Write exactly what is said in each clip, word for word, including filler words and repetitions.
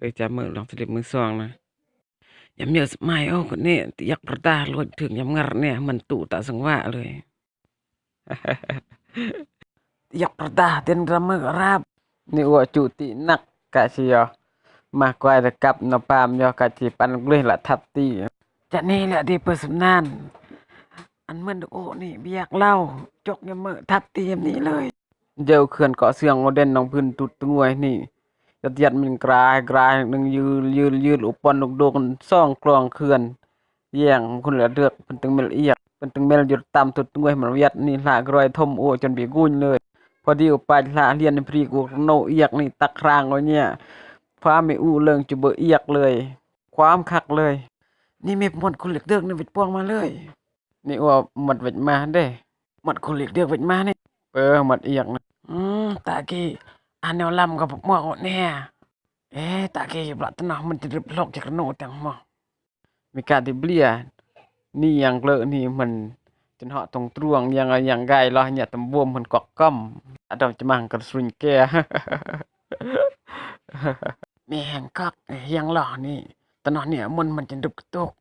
Ơi, cha mơ lăng slip mơ suang na. Yam yơ sep mai ô kơ ne, ti yak perdah luat dưng yam ngar ne, mentu ta sengwa lui. Ti yak perdah, tien drama rap. Ni ua chu ti nak, ka si yo. Mah kuai dekap no pam yo, ka chi pan gleh la thap ti. Chani la di pesepnan. An mơn được ô ni, biak lau. Chok yam mơ thap ti yam ni lui. Jao khơn kok siang oden nong pun tut tengui ni. Yat yat min grai, grai neng yul, yul, yul, upon nuk dok song klong khơn. Yang khun la dek, penting mel iak, penting mel jur tam tut tengui man yat ni la grai thom ô chon bi guñ lui. Podi u pach la lien pri gu no iak ni tak rang ô nya. Pha mi u leng chu bơ iak lui. Kuam khak lui. Ni mep mot khul lek dek ni vit pong ma lui. Ni ua mot vit mah deh. Mot khul lek dek vit mah ni. Pơ mot iak ni. Hmm, ta ki. Ane lam ka pop mok ne. Eh, ta ki, pla tenoh men chedrep lok chek reno teng mo. Mika di blia. Ni yang klơ ni men chen hok tong truang yang, yang gai loh nya tembom men kok kom. Ada chemang ker sruñ ke. Mi heng kok, eh, yang loh ni. Tenoh ni amun men chen dup ketuk.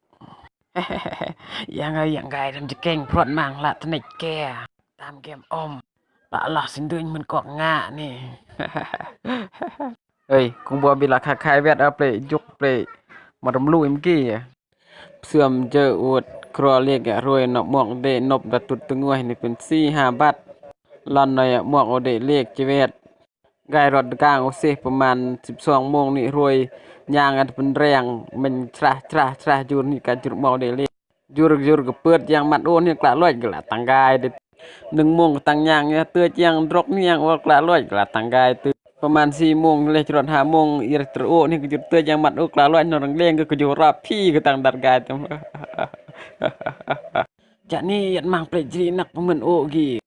Yang, yang gai dam jekeng prot mang la tenek ke. Tam kem om. La loh sinduñ men kok nga ni. Ơi, kung bua bi la kha khai wet a ple, juk ple. Marum lu im ki ya. Psiam jơ ut kro liek ya roi nop mok de nop da tut tengui ni pun si ha bat. Lon no ya mok ode liek chi wet. Gai rot dekang usih peman sip song mong ni roi nyang at pen reng men crah, crah, crah jur ni ka jur mok ode liek. Jur, jur kepet yang mat un ni kla loit kla tanggai dit. Neng mong tang nyang ya teuch yang drok ni yang ol kla loit kla tanggai teuch. Peman si mong leh jrot ha mong ir ter o ni kejur teuch yang mat u kla loit norang leng ke kejur rapi ke tang dargai tem. Chani yat mang plek jri nak pemen o gi.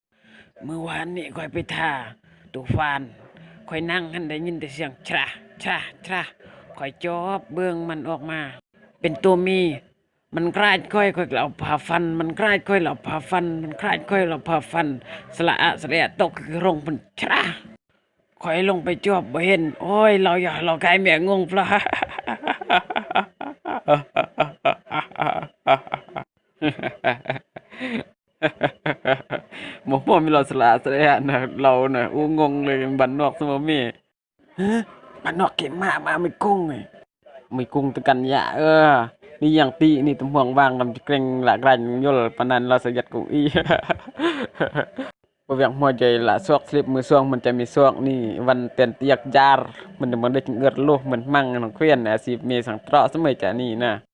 Meuan ni koi pit ha tufan. Koi nang han da nyin da siang crah, crah, crah. Koi chop beng man ok ma. Pen tumi. Man krach koi, koi lau phafan, man krach koi lau phafan, man krach koi lau phafan. Sela a, sela a tok ke rong pen crah. Koi long pe chop behen. Oi, lau yah, lau kai mia ngung pla. Mo, mo mi lau sela a, sela a na, lau na, u ngong le ban nok semua mi. Hah? Ban nok ke ma, ma mi kung e. Mi kung tekan ya, eh. Ni yang ti, ni tumuang bang, dam jekreng, la gran yol, panan la sajat kung i. Pawiang mo jai la sok slip mi song, men chami sok ni, wan ten tiak jar, men, men dek nger loh, men mang, nong kuen, asip mi sang trok, semai chani na.